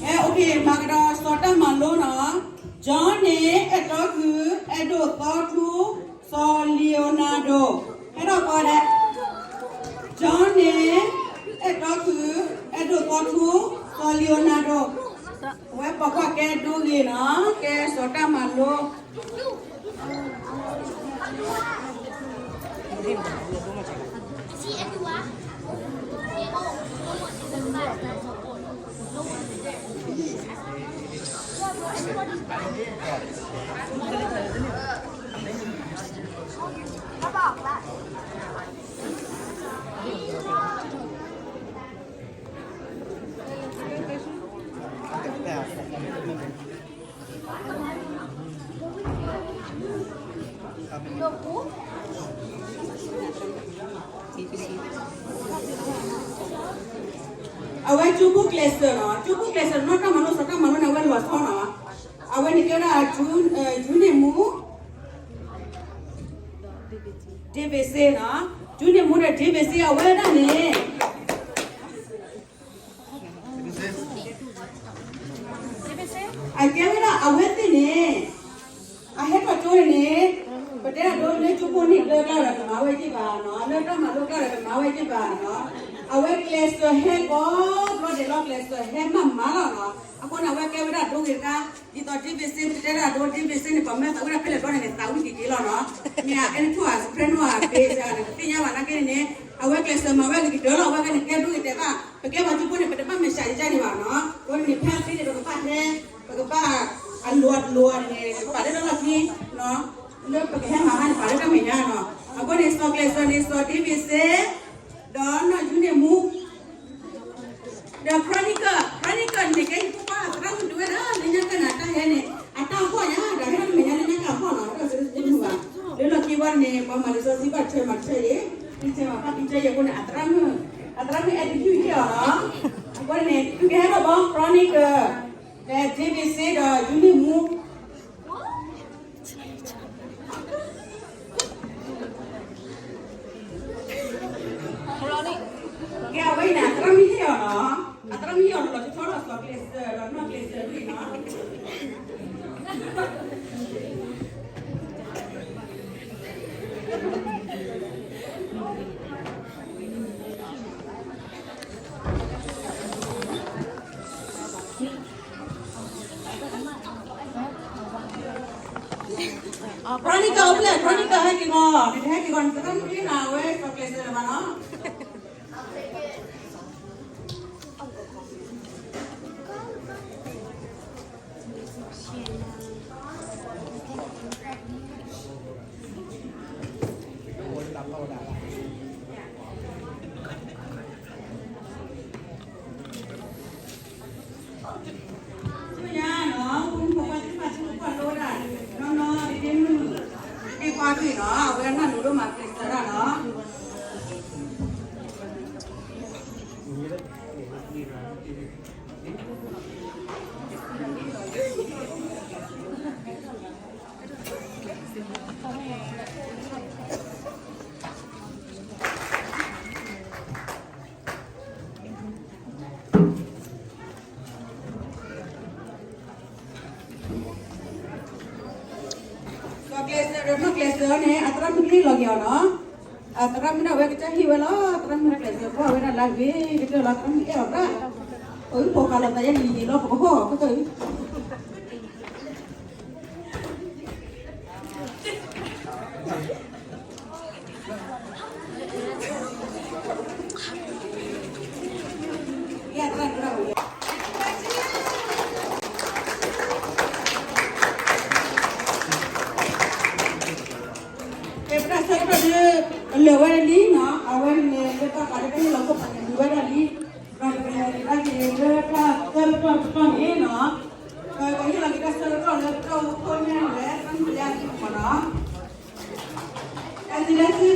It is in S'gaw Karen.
အဲ okay မၤကဒီးစီၤတၢ်မၤလိနီၤ, John န့ၣ် အဲၣ်တီခု, အဲၣ်ဒိၣ်သီထူ, စီၤ Leonardo, ဟဲထီၣ်ကီးဒဲး, John န့ၣ် အဲၣ်တီခု, အဲၣ်ဒိၣ်သီထူ, စီၤ Leonardo, အဝဲပိာ်ခွါကဲဒိဂ့ၤနီၤ, ကဲစီၤတၢ်မၤလိ အဝဲကၠိဖိကျဲးစၢးနီၤ, ကၠိဖိကျဲးစၢးနီၢ်တၢ်မၤလိ စီၤတၢ်မၤလိန့ၣ် အဝဲလီၤဆီနီၤ, အဝဲန့ၣ်ကဲဝဲဒၣ် ယူန့ၢ်မူ David စ့နီၤ, ယူန့ၢ်မူဒီး David စ့ အဝဲဒၣ်န့ၣ် အကဲဝဲဒၣ်အဝဲသ့ၣ်န့ၣ် အဟဲထီၣ်ကၠိန့ၣ်န့ၣ် ပတဲဒၣ်ဒိလၢကၠိဖိန့ၣ်ကျါဒီးတမၤဝဲက့ၢ်ဘၣ်နီၤ, လၢတၢ်မၤလိကျါဒီးတမၤဝဲက့ၢ်ဘၣ်နီၤ, အဝဲကျဲးစၢးဟဲကိးဘျီဒဲးလီၤ, ကျဲးစၢးဟဲမးမးလီၤနီၤ, အဃိန့ၣ် အဝဲကဲဝဲဒၣ်ဒိဂ့ၤတခါ, ဒ်သိး David စ့ ပတဲဒၣ်ဒိ David စ့န့ၣ် ပှၤမၢသးဝဲဒၣ်ဖဲလဲၣ်ဘျီန့ၣ်န့ၣ် သးဝံၣ်က့ၤက့ၤလီၤနီၤ, မ့ၢ်အကဲန့ၣ်ထူၣ်အ soprano အ bass န့ၣ် တသ့ၣ်ညါဘၣ်နာ်က့န့ၣ်န့ၣ်, အဝဲကျဲးစၢးမၤဝဲကကတၢၢ်လီၤ, အဝဲကဲန့ၣ်ကဲဒိဂ့ၤတဲဘၣ်, ပကဲပှၤကၠိဖိန့ၣ် ပတဘၣ်မဲာ်ဆှးယကန့ၣ်ဘၣ်နီၤ, အဃိန့ၣ် ဖဲသ့န့ၣ် ပကဘၣ်ဟဲ ပကဘၣ်အလိၤအလိၤန့ၣ် ပာ်လၢတၢ်လီၢ်ခံနီၤ, လၢပကဟဲမၤဟါန့ၣ် ပာ်လၢတၢ်မဲာ်ညါနီၤ, အဃိန့ၣ် စီၤကျဲးစၢးန့ၣ် စီၤ David စ့ ဒီးနီၢ်ယူန့ၢ်မူ ဒီး Chronicle, Chronicle န့ၣ် ကဲယဖိခွါအသရၣ်မုၣ်တဝဲဒၣ် လၢညါကနၣ်တၢ်ဟဲန့ၣ် အတၢ်ဟီၣ်ညါ ဒီးဟဲထီၣ်တမဲာ်ညါလၢညါကဖီၣ်နီၤ, ဒီးစ့တမုာ်ဘၣ်, လၢလီၢ်ခံဝဲန့ၣ် ပှၤမၤလံာ်စီဆှံဘၣ်ထွဲမၤထွဲအံၤ, ပထွဲမၤဘၣ်ပထွဲအံၤအဃိန့ၣ် အသရၣ်မုၣ်, အသရၣ်မုၣ်အဲၣ်တယုၢ်ယဲၢ်အီၤနီၤ, အဃိန့ၣ် သုကဟဲထီၣ်ဘီ Chronicle, ဒီး David စ့ ဒီးယူန့ၢ်မူ ကဲ အဝဲအံၤန့ၣ် အသရၣ်မုၣ်ဟ့ၣ်အီၤနီၤ, အသရၣ်မုၣ်ဟ့ၣ်အီၤလီၤဆီထီၣ်စီၤကျဲးစၢး ဒီးနီၢ်ကျဲးစၢးဒ်အံၤနီၤ, ခရၣ်နံၣ်ကၢ်အိၣ်ဖျဲၣ် ခရၣ်နံၣ်ကၢ်ဟဲက့ၤဂီၤ, နဟဲက့ၤဂီၤန့ၣ် သရၣ်မုၣ်ကလံၢ်နၤဝဲ စီၤကျဲးစၢးလၢၤဘၣ်နီၤ. ဆူညါနီၤ ဖိမုၣ်ဖိခွါသ့ၣ်တဖၣ် သ့ၣ်မုၣ်ဖိခွါလိဒၣ် နီၢ်နီၢ် ဒ့မုၣ် သ့ၣ်ခွါဒ်နီၤ အဝဲဒၣ်နၢ်လိၤဒိၣ်မး ကျဲးစၢးဒၣ်နီၤ. ကျဲးစၢး ကျဲးစၢးန့ၣ် အသရၣ်မုၣ်ကလံၢ်လီၤက့ၤအီၤနီၤ. အသရၣ်မုၣ်ဒၣ်ဝဲကစၢ်ဟ့ၣ်ဝဲလီၤ. သရၣ်မုၣ်ကျဲးစၢး ကွၢ်ဝဲဒၣ်လၢအဂ့ၤကတၢၢ်လီၤ. သရၣ်မုၣ်အဲၣ်အီၤဒၣ် အုၣ်ဖိဃါလီၤသးယဲၢ်လံၤလံၤလီၤ ပကဟီၣ်ကတၢၢ် ပတၢ်ဆၢကတီၢ်ဒုး ကလၢာ်ဝဲဒၣ်လံနီၤ, အဝဲန့ၣ် လၢတၢ်ပာ်လၢကဟ့ၣ်လီၤခိၣ်ဖးန့ၣ် မုာ်ဝဲဒၣ်လံ, ဒီးပကလဲၤကဒါက့ၤလၢတၢ်ဆၢကတီၢ်တတီၢ်န့ၣ်နီၤ, ပကဟ့ၣ်လီၤက့ၤတၢ်ဆၢကတီၢ်လၢပတၢ်အိၣ်ဖှိၣ်ညါန့ၣ် လၢတၢ်မုၢ်လၢ်အပူၤမ့ၢ်နီၤ. အဲ သုလဲၤသု